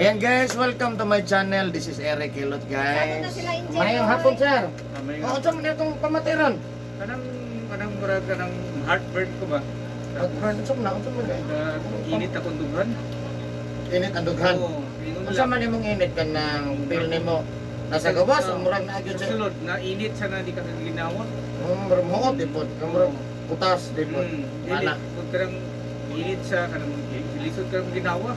Ayan guys, welcome to my channel. This is Eric Hilot, Sabot guys. na sila, Angel. Mayong hapon, sir. Ah, may Oh, unsa man itong pamatiron? Kanang kanang murag kanang heartburn ko ba? Heartburn, unsa man na? Unsa man kay? Init akong dughan. Init ang dughan. Oo, ingon Unsa lang. man imong init kanang feel nimo? Nasa gawas o murag naa gyud Sa sa sulod, na init siya na di ka ginawa. Murag muot di pod, murag butas di pod. Dili, Ana. kung kanang init siya kanang lisod kang ginawa.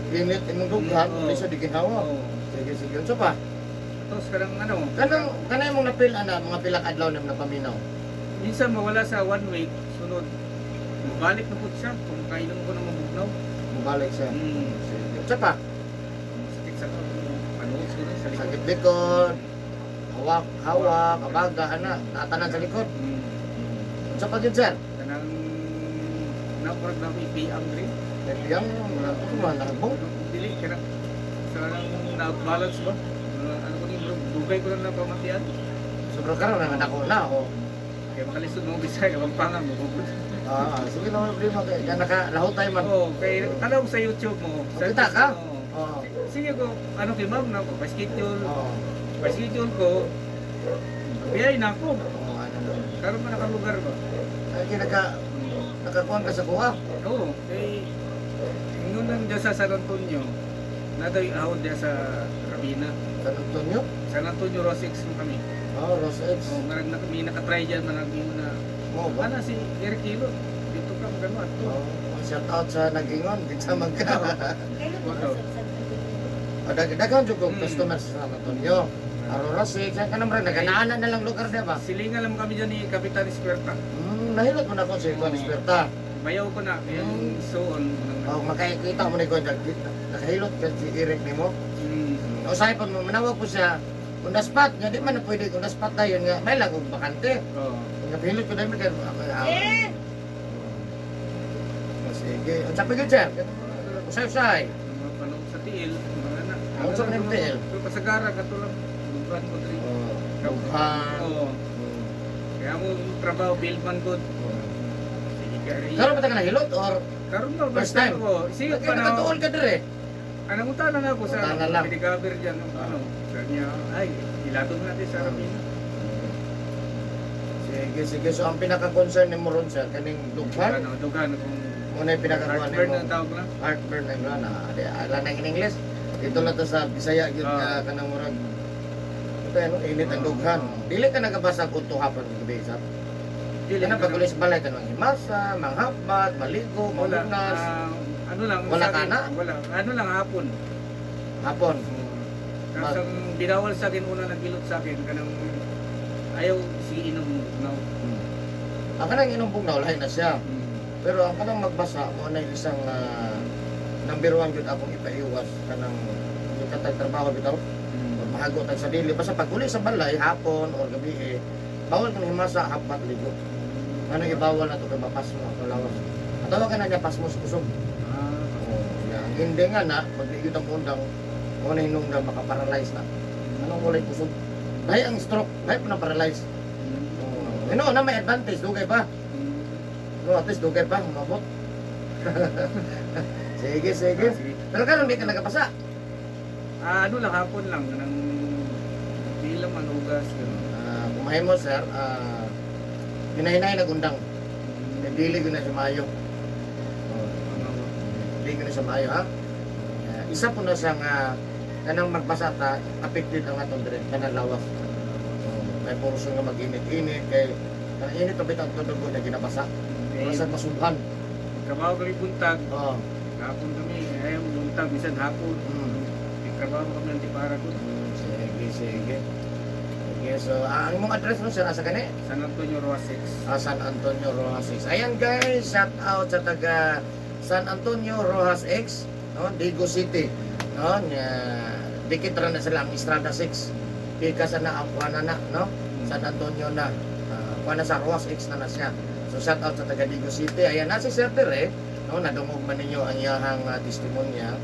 Init imong dughan, lisod di ginawa. Oo. Sige, sige. Unsa pa? Tapos kanang ano, Kanang kanang imong napil ana mga pila ka adlaw nimo napaminaw? Minsan mawala sa one week, sunod balik na po siya kung kainom ko ng mabugnaw. Mubalik siya. Sige. Unsa pa? Sakit sa ano, siguro sa likod. Sakit likod, hawak, hawak, abaga, ana, natanan sa likod. Unsa pa gyud, sir? Kanang nakurag na ako ipiyang rin. Yang man nagbong. Dili kanang sa nang na-balance ba? Ano ko ni bro, dugay ko lang na pamatian. Sobrang karon na nako na ako. Kaya makalisod mo Bisaya, Kapampangan mo. Ah, sige na, problema kay kaya naka lahutay man. Oo, kay tanaw ko sa YouTube mo. Kita ka? Oo. Oo. Sige ko, ano kay ma'am na ko, pa-schedule. Oo. Pa-schedule ko. Biyay na ako. Oo, ano no. Karon man nakalugar ba? Ay kay naka nakakuan ka sa kuha. Oo, kay ingon lang dyan sa San Antonio. Naday ahon dyan sa Rabina. San Antonio? San Antonio Rosix mo kami. Oh, Rose X. Oh, ngarag na kami nakatry dyan mga ingon na Mo ba? ana si Eric Hilo. Dito ka magano ato. Oh, shout out sa nagingon, kinsa man ka. Kailan mo ba sa San Antonio? Oh, daghan jud kog customer sa San Antonio. Aurora 6, ang kanang murag naganaanan na lang lugar diya ba? Silingan lang kami dyan ni Kapitan Esperta. Nahilot mo na ko si Juan Esperta. Bayaw ko na, kaya so on. Oh, makikita mo ni Juan, nakahilot ka si Eric nimo. Usahay pa mo, manawag po siya. On the spot, nga di man na pwede, on the spot na yun nga, may lang og bakante. Oo. Nga pihilot ko dahil kay Eh! Sige, ang sabi ko, sir, usay-usay. Mga panood sa tiil, mga na. Ano sa mga tiil? Pero kasagara, kato lang. Dughan ko diri. Oh, dughan. Oo. Kaya mo trabaho, billman ko. Sige ka rin. Karon ba ta ka nahilot or Karon na, first time? Ko. Sige Kaya pa na. nakatuol ka dire? Anong utana na ako sa Utana lang. pinicover dyan. Ano, sa niya, ay, ilatong natin sa Rabina. Sige, sige. So ang pinaka-concern ni mo ron, sir, kaning dughan, Ano, dughan. Kung muna yung pinaka-kuha heartburn nimo. ang tawag na. Heartburn ang na. Di ala na in English. Dito lang to sa Bisaya gyud nga kanang murag ito ano, init ang dughan. Dili ka nagabasa kung hapon gabi sa. Dili Kana pag uli sa balay kanang himasa, manghapat, maligo, Wala. mamunas, Ah, ano lang. Wala sa ka akin, na? Wala. Ano lang hapon. Hapon. Tapos ang binawal sa akin, una nagilot sa akin, kanang ayaw si inom bugnaw. Ang kanang inom bugnaw lahi na siya. Pero ang kanang magbasa mo na yung isang number one gyud akong ipaiwas kanang yung katag trabaho bitaw. Mahago tag sa dili basta pag uli sa balay hapon or gabi eh, bawal kang himasa, hapat, ligo. Ano ibawal na to kay mapasmo ang lawas. Ang tawag ka na niya pasmo sa kusog. Oh, yeah. Ang hindi nga na pag di gyud ang undang mo na hinungdan makaparalyze na. Anong kulay kusog? Dahil ang stroke, dahil po na paralyze. Oh, you know, na may advantage dugay pa. No, at least dugay pa umabot. Sige, sige. Ah, sige. Pero karon di ka nagapasa. Ah, ano lang, hapon lang. Kanang di lang manugas. Ganun. Ah, kung mahimo sir, hinahinay nagundang. Eh, dili ko na siya maayo. Oh, dili ko na siya maayo ha. Isa po na siya nga kanang magbasa ta affected ang atong dire kanang lawas. Oh, may portion nga mag-init-init kay kanang init pa bitaw ang dugo na ginabasa. Eh, Basta masubhan. trabaho kami buntag. Oh. Hapon kami. Ayaw buntag, minsan hapon. Trabaho kami ng tipara ko. Sige, sige. Sige, so ang imong address mo sir asa kani? San Antonio Roa 6. Ah, San Antonio Rojas 6. Ayan guys, shout out sa taga San Antonio Rojas X, no, Digo City. No, nya dikit ra na sila ang Estrada 6. Pika sa na ang kuana na, no? San Antonio na. Kuana sa Rojas X na na siya. So shout out sa taga Digo City. Ayan na si Sir Tere, no, nadungog man ninyo ang iyahang testimonya.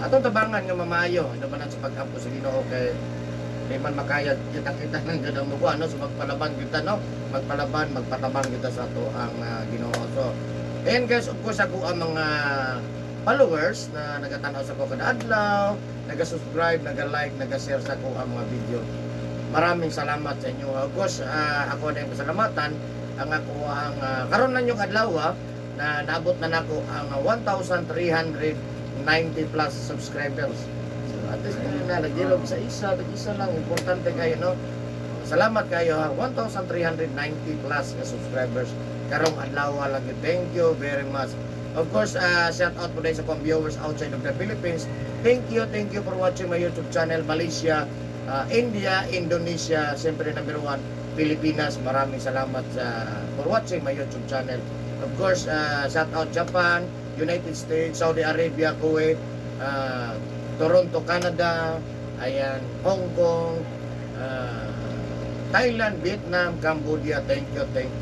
Atong tabangan nga mamayo, ano ba na sa pag-ampo sa Ginoo kay di man makaya kita-kita ng ganda mo ko ano so magpalaban kita, no, magpalaban magpatabang kita sa ato ang Ginoo. So ayan guys, of course ako ang mga followers na nagatanaw sa ko kada adlaw, naga-subscribe, naga-like, naga-share sa ko ang mga video. Maraming salamat sa inyo. Of course, ako na yung pasalamatan ang ako ang karon lang yung adlaw na naabot na nako ang 1,390 plus subscribers. So at least na nagilog sa isa, tag isa lang, importante kayo, no. Salamat kayo ha, 1,390 plus nga subscribers karong adlaw lang yun. Thank you very much. Of course, shout out po din sa akong viewers outside of the Philippines. Thank you for watching my YouTube channel, Malaysia, India, Indonesia, siyempre number one, Pilipinas. Maraming salamat sa for watching my YouTube channel. Of course, shout out Japan, United States, Saudi Arabia, Kuwait, Toronto, Canada, ayan, Hong Kong, Thailand, Vietnam, Cambodia. Thank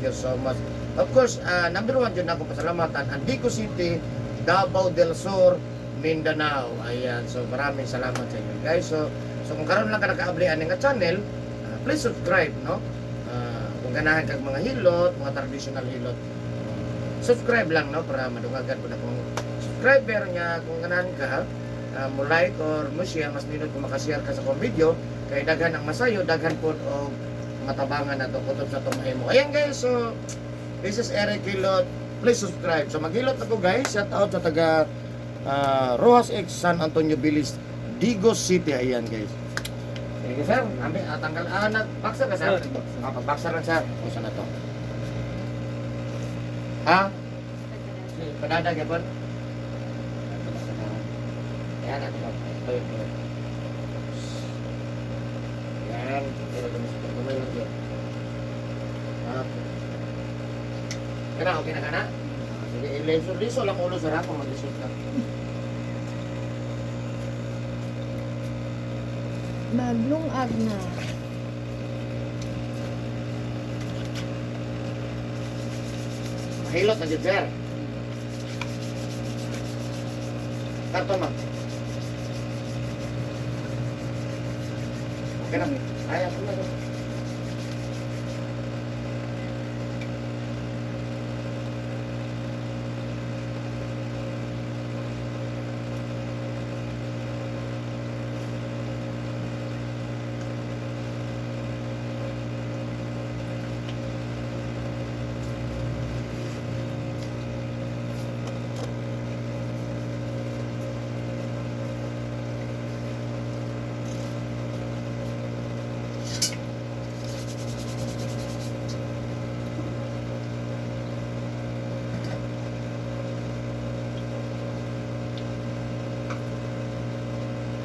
you so much. Of course, number one dyan ako pasalamatan, Andico City, Davao del Sur, Mindanao. Ayan, so maraming salamat sa inyo guys. So kung karon lang ka nakaabli ani nga channel, please subscribe, no? Kung ganahan kag mga hilot, mga traditional hilot, subscribe lang, no, para madungagan po na kung subscriber nga kung ganahan ka, mo like or mo share, mas nindot kung makashare ka sa akong video kay daghan ang masayo, daghan pod og matabangan nato kutob sa atong mahimo. Ayan guys, so this is Eric Hilot. Please subscribe. So maghilot ako guys. Shout out sa taga Rojas X San Antonio Bilis, Digos City. Ayan guys. Sige sir, ambi, tanggal, nagbaksa ka sir? Sir, nagbaksa. Pagbaksa lang sir. Kung saan na to? Ha? Sige, padadag ya po. Ayan, ito. Ito, ito. Ayan. Gamay lang yun. Okay. Kana, okay na ka na? Sige, liso, liso lang ulo sir ha, kung mag-lisod ka. Maglungag na. Mahilot na jud sir. Karton ma'am. Okay na. Ay, ako na.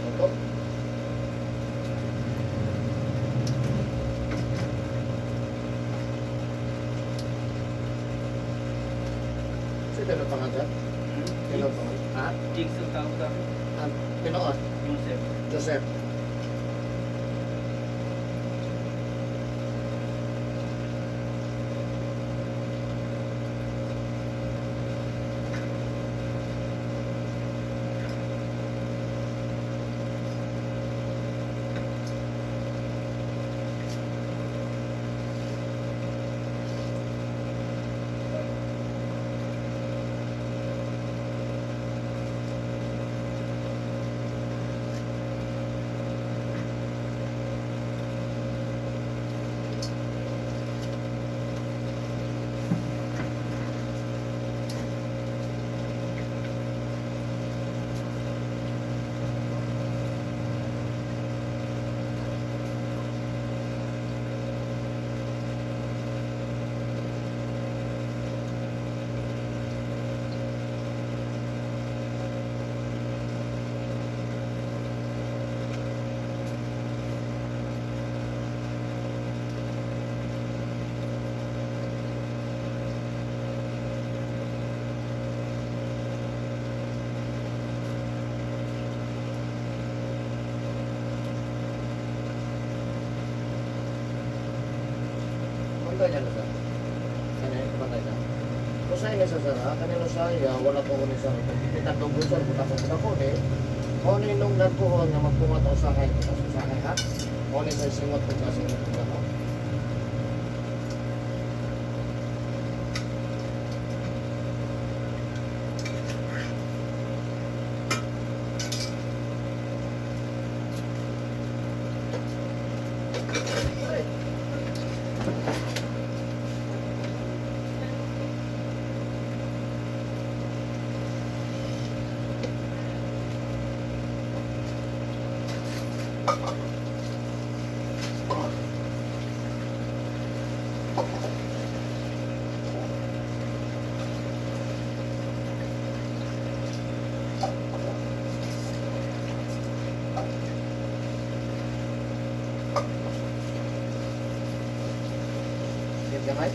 Ito. Sino na pangalan dyan? Sino pangalan? Ha? Jigs ang tawag sa akin. Ah, Pinoon. Joseph. Joseph. Bantay niya na sir. Kani, bantay siya. Kung sa inyo sa sir, ha? Kanino sa iya, wala ko ni sir. Pagkitandog ko sir, buta ko buta ko ni. Kung nung nagkuhon nga magpunga to usahay, kita sa usahay ha? Kung ni sa singot ko sa singot ko ha? Sige, gamay.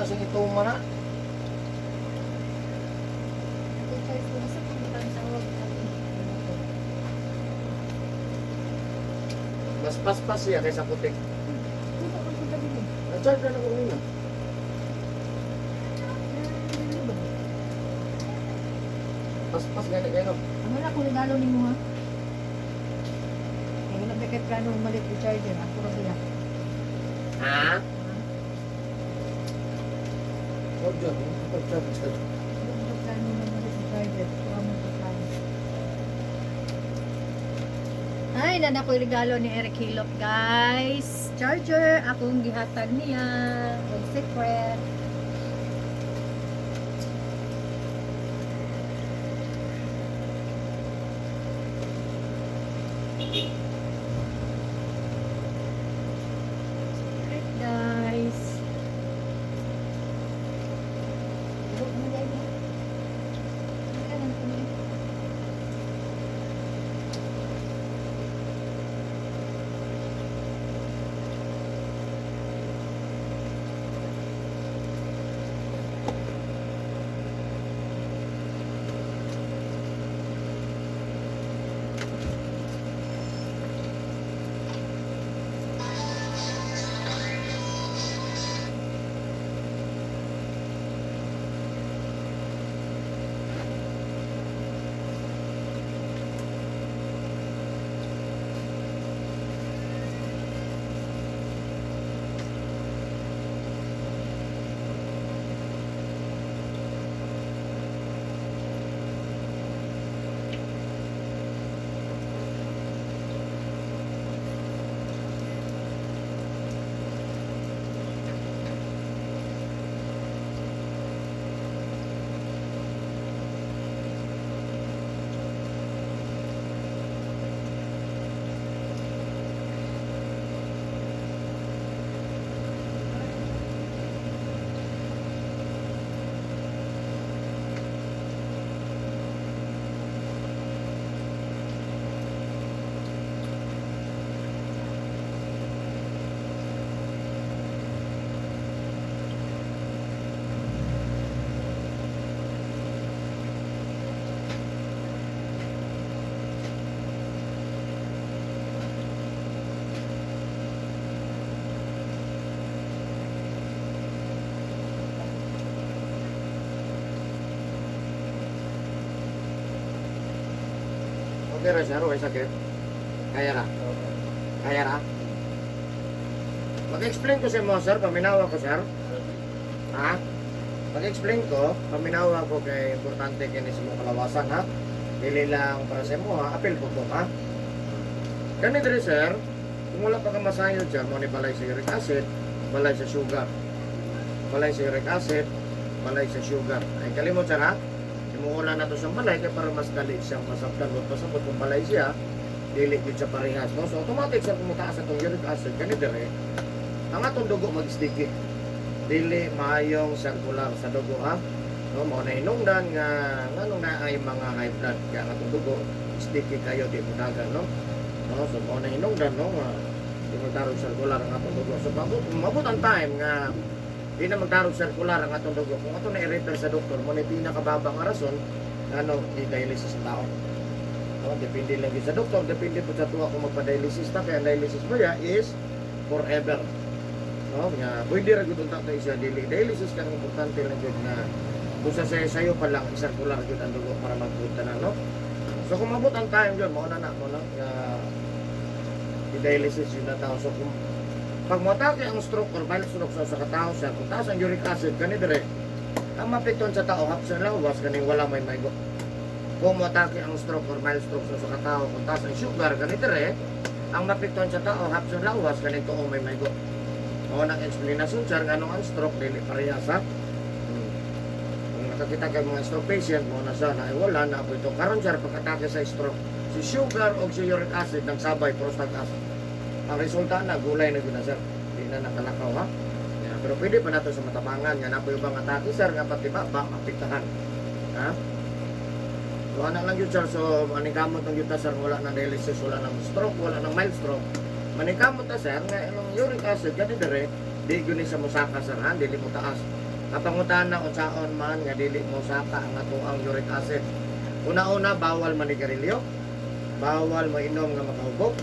na siyang ituma na. Ako charge ko sa pang tawag. Mas paspas siya kaysa putik. Puno ko sa gabi. Na-charge na ko nila. Paspas gani kayo. Ano na kung regalo nimo ha? Kaya wala pa kay plano umalit yung charger. Ako ra sila. Ha? Charger, charger. Wala pa plano umalit yung charger. Kuha mo pa plano. Ay, nana ko yung regalo ni Eric Hilop, guys. Charger, akong gihatag niya. With secret. Secret, guys. Look mo, guys. Ano ka Okay ra sir, way sakit. Kaya ra. Kaya ra. Mag-explain ko sa mo sir, paminawa ko sir. Ha? Mag-explain ko, paminawa ko kay importante kini sa mga kalawasan ha. Dili lang para sa imo ha, apil ko ha. Kani diri sir, kung wala pa ka masayod sir, mo ni balay sa uric acid, balay sa sugar. Balay sa uric acid, balay sa sugar. Ay kalimot sir ha. Imuuna na to siyang balay kay para mas dali siyang masabtan o pasabot kung balay siya, dili gyud siya parehas no. So automatic sa kumutaas atong uric acid kani dire, ang atong dugo mag-sticky. Dili maayong circular sa dugo ha. No, mao na hinungdan nga nganong naay mga high blood kaya ang atong dugo sticky kayo di mo dagan no. No, so mao na hinungdan no nga di mo tarong circular ang atong dugo. So pabot mabot ang time nga di na magtarong circular ang atong dugo. Kung ato na i-refer sa doktor, mo na pinakababa nga rason ano i-dialysis ang tao. No, depende lang yun sa doktor, depende po sa tuwa kung magpa-dialysis ta kaya ang dialysis mo ya is forever. No, nga pwede ra gud unta tayo siya dili dialysis kanang importante lang gyud na kung sa sayo, sayo pa lang circular gyud ang dugo para magbuta na no. So kung mabot ang time gyud mao na na mo no nga i-dialysis yun na tao. So kung pag moatake ang stroke or mild stroke sa usa ka tawo sir, kung taas ang uric acid kani dire, ang mapektuhan sa tao hapos ang lawas kaning wala may maigo. Kung moatake ang stroke or mild stroke sa usa ka tawo, kung taas ang sugar kani dire, ang mapektuhan sa tao hapos ang lawas kaning tuo may maigo. Mao nang explanation sir nganong ang stroke dili parehas ha. Kung nakakita kay mga stroke patient mo na siya na ay wala na po ito. Karon sir pagkatake sa stroke, si sugar o si uric acid nagsabay prostate acid. Ang resulta na gulay na gyud na sir. Di na nakalakaw ha. Yeah, pero pwede pa nato sa matabangan nga napoy ubang atake sir nga pati ba ba mapiktahan. Ha? So ana lang yun sir, so maningkamot lang yun ta sir, wala nang dialysis, wala nang stroke, wala nang mild stroke. Maningkamot ta sir, nga imong uric acid kani dire, di gyud ni sa musaka sir ha, dili mo taas. Kapangutana unsaon man nga dili mo saka ang atoang uric acid. Una-una, bawal manigarilyo. Bawal mainom nga makahubog.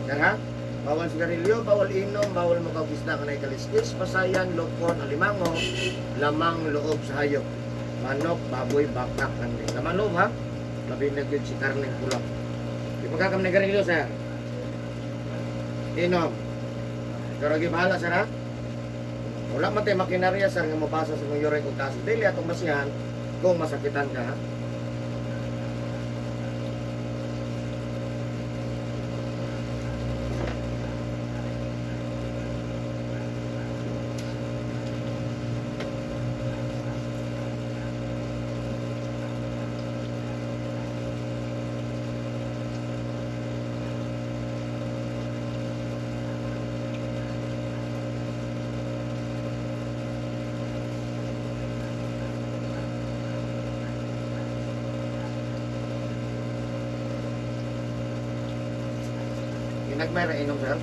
Sir ha? Bawal sigarilyo, bawal inom, bawal makagisda nga naikaliskis, pasayan, lupon, alimango, lamang loob sa hayop. Manok, baboy, baka, kanding. Lamang loob ha? Labi na gyud si karneng pula. Di pa ka manigarilyo, sir. Inom. Pero bahala, sir ha? Wala man tayo makinarya, sir, nga mabasa sa mong uric ug taas. Dili atong basihan kung masakitan ka ha. Ginagmay ra inom, sir.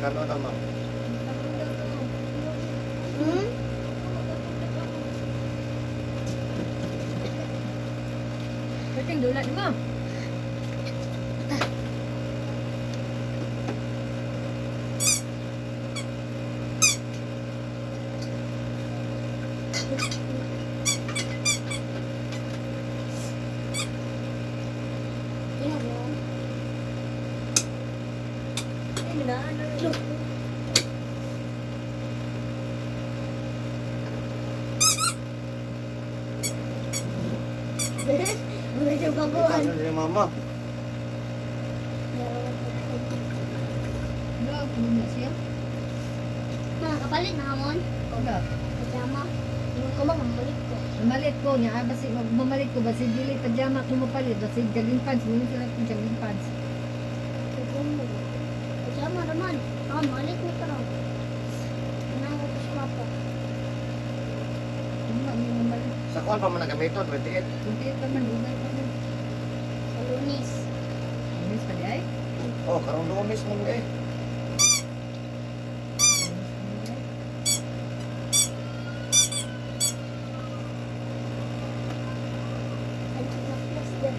Kano na, ma'am. Hmm? Pwede dula ni mo. Tingnan mo. Look. Medyo baguhan. Ano ni mama? Wala, kuno na siya. Mga kapalit na hamon. Wala. Pajama. Yung ko mamalit ko. Mamalit ko niya, ah, basi mamalit ko basi dili pajama ko mapalit, basi jogging pants, muna sila kong jogging pants. Pajama. Pajama naman. Ah, malit mo taro. Ano ko sa papa. Ano may mamalit. Sa kuan pa man nagamiton, 28. Kunti pa man ugay pa man. Sa Lunis. Lunes pa di ay. Oh, karong Lunes man eh. Lunes pa di ay. Ay, plus din.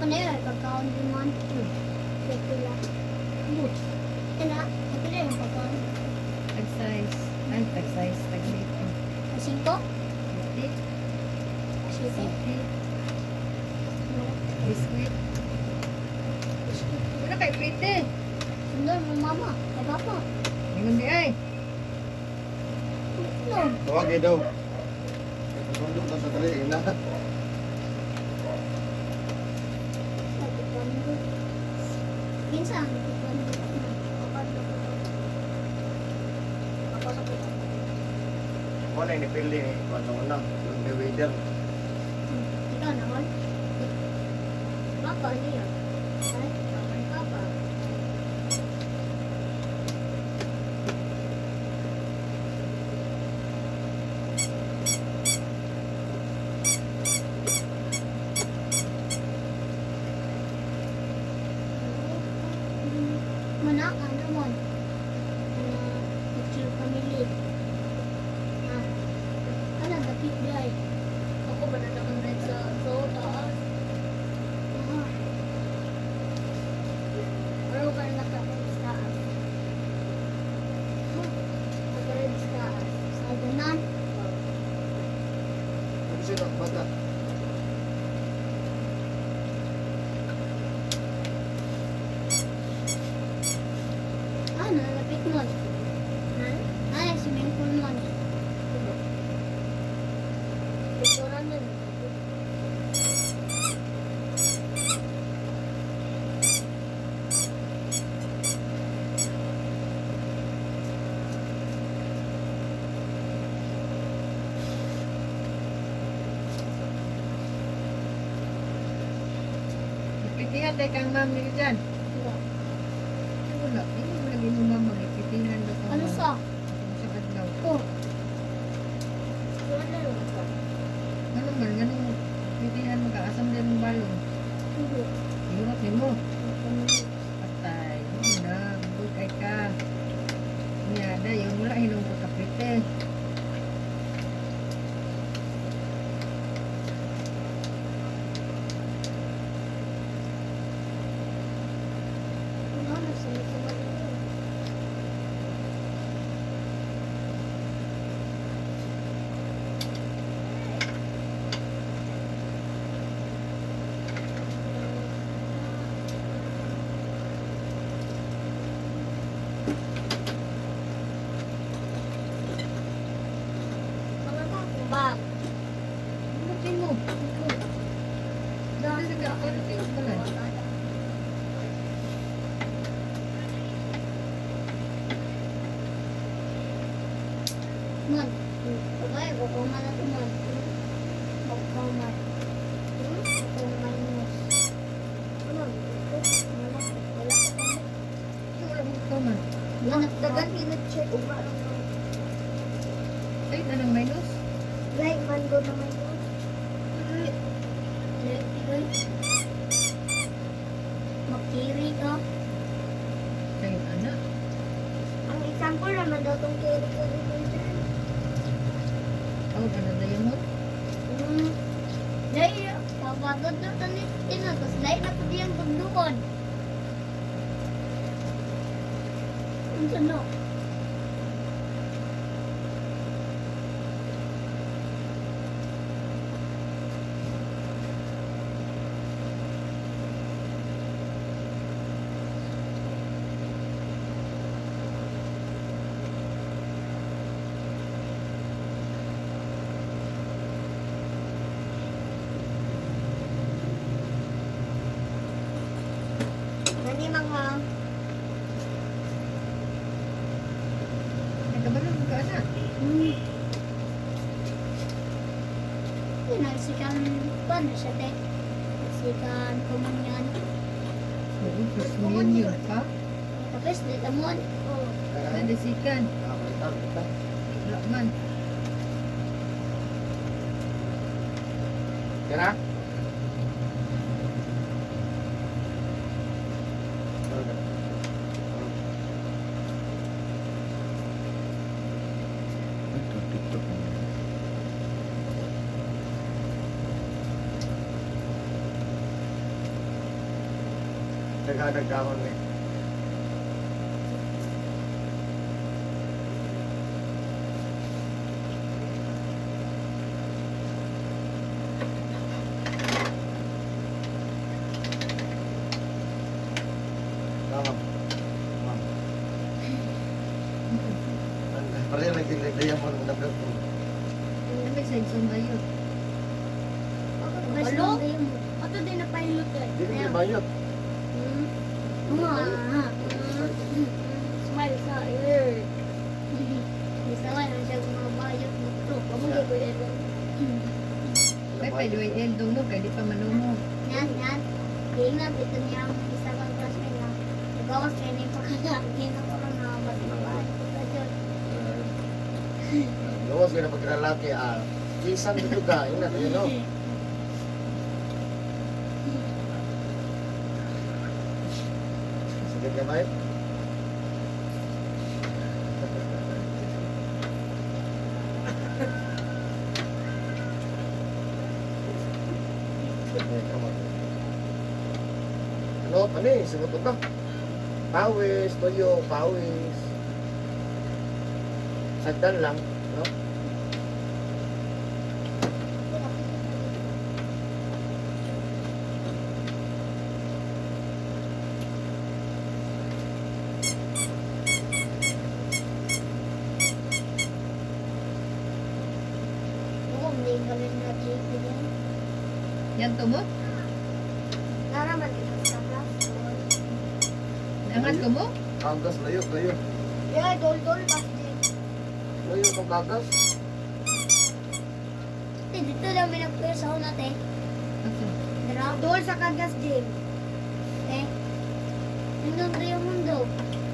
Ano yun? Pagkaon din man. Pila. Boots. Ano? Pila yung pagkaon. Tag size. Ay, tag size, tag dito. Singko? 50, Sisi? 50, biscuit. Wala kay pretty. Sundan mo mama. Kay papa. Ingon di ay. No. Tawag eh daw. Pasundo ta sa dali ina. Taekwondo. Minsan, taekwondo. Mo na ni pili ni kuan sa una, yung may weather. Ikaw naman. Papa, ano yun? Ay, papa ni papa. Mana, ano mo? Ano, picture family. Ah, ano, dapit di ay. Ako ba na naman sa so taas? Ah. Pero ka na naka-red sa taas. Huh? Naka-red sa taas. Sa ganan. Ano sino bata? Ah, nalapit mo. Ha? Ay, swimming pool mo. Picturean na. Ipitingan tay kang ma'am ni dyan. Wala. Wala, hindi mo lagi mo ma'am magipitingan do kang Ano ma'am. sa? Sa adlaw. Oh. Wala lang ko. Ano man, ganun pitingan mo ka, asam din mong balon. Hindi. Ihurot ni mo. Patay. Yun na, good kay ka. Niya, dayon, wala hinong pagkapite. Wala na sa mga. Bag. Ano mo? Dali ka, ano tingin mo na? Man, okay, kukuma na ito, man. Kukuma. Kukuma news. Ano? Wala, wala. Wala mo ka man. Wala. Dagan kina-check ugma lang no. Ay, anong minus? Like man go na minus. Makiri ka. Ay, ana. Ang example naman daw tong carry carry teacher. Oh, ano diamond? Dahil, kapagod na tanit tina, tapos dahil na pati ang pagduon. Unsa no? Nani mga Nagkabalo mo ka, ana. Yun, nagsikan pa na siya, te. Nagsikan kumanyan. Oo, first million ka. Tapos, dito mo. Oh. Nadisikan. Ah, balita, balita. Wala man. Kaya na? Ito, TikTok. Nagdagdahon eh. Tama. Ma'am. Pareho nagdagdagdayamon mo number 2. Ano may side sa bayot? Mas Hello? mo. Ato din na pilot eh. Di ko bayot. Smile sa ear. Bisawa na siya mga bayot mo. Pamugay ko yun. Ay, pwede ay eldong no, kaya di pa manumo. Yan, yan. Tingnan, ito niya ang isa kang classmate na nagawas kayo na yung pagkaka. Hindi na ko rin na matipaan. Gawas ka na pagkalalaki ah. Kisan dito ka, ingat yun no. Sige ka ba? Ano, ano eh, simuto ka. Pawis, tuyo, pawis. Sagdan lang, no? Oo, hindi ka rin na JP din. Yan to mo? Naraman dito sa classroom. Angat ko mo? Kagas, layo, layo. Yeah, dol-dol pas din. Layo itong kagas. Eh, dito lang may nagpuyo sa una, te. Asa? Dra, Dol sa kagas gym. te. Nandun rin yung mundo.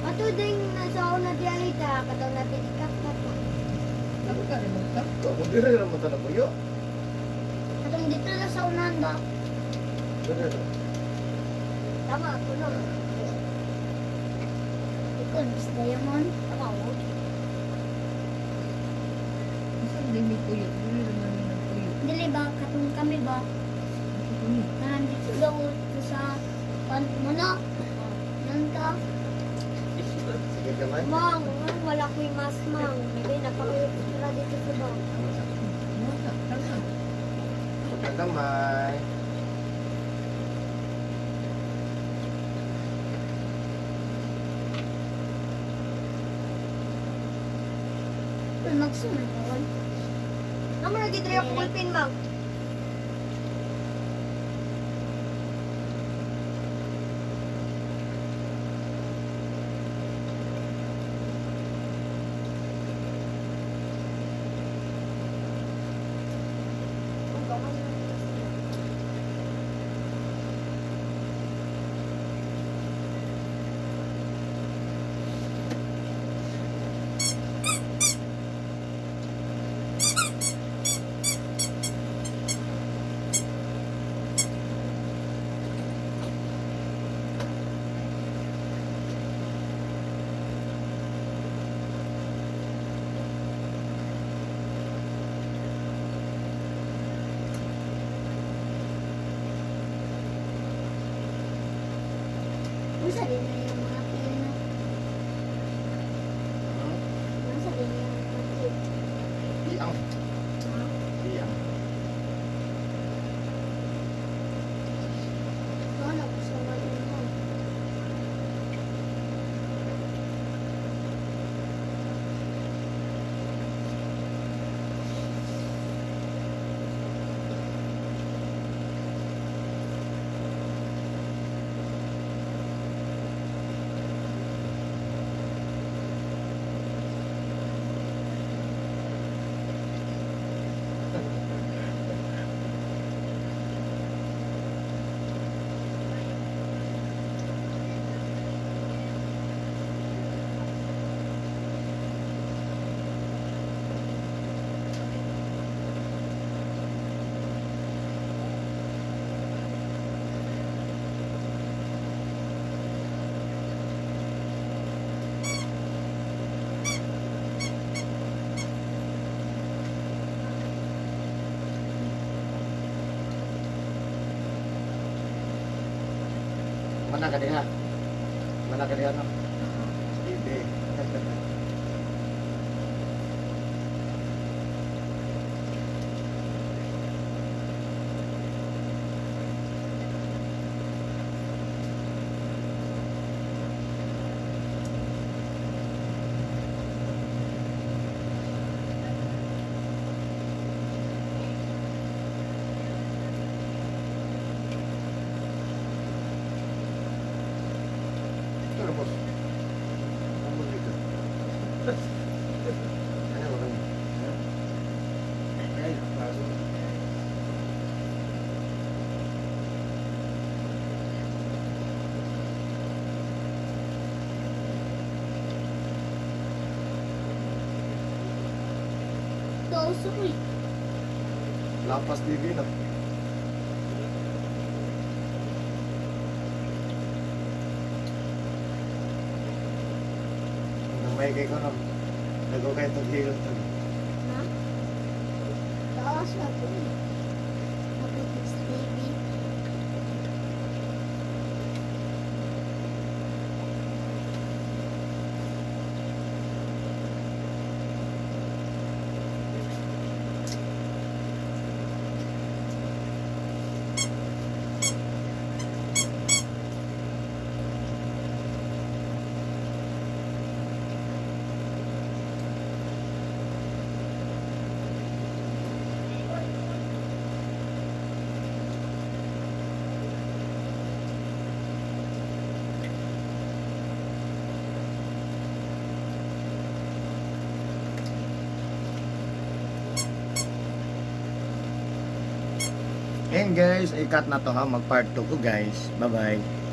Ato din nasa una di ay ta kataw na pinikap na to. Ako ka rin mo ka? Kung di rin naman talaga puyo. Atong dito lang sa unahan ba? Dire rin. Tama, tunog. Ikaw, Miss Diamond. Tama mo. Asa hindi may puyo? Dili naman may nagpuyo. Dili ba, katong kami ba? Asa ko ni? Nandito daw sa pan mo na. Nan ka. Sige kamay. Mang, mang, wala ko'y mas mang. Hindi, napakayot dito sa bang. Wala, tama. Pagkagamay. Uy, magsunod naman. Amo na gid ako pulpin, mang. Oh, gamay na dito sila. Nasa din na yung mga pino. Nasa din yung mga pino. Iyang. Ha? Iyang. Wala ko sa wala mo. Mana ka diha? Mana ka diha no? Bibi. Ito na, boss. Ang dito. Ano ba kami? Ay, baso. Doso ko eh. Lapas TV no? Ang may kay ko no. Nagukay itong hilot to. Ha? Taas ako eh. Ako sa TV. Ayan guys, i-cut na to ha. Mag part 2 ko guys. Bye-bye.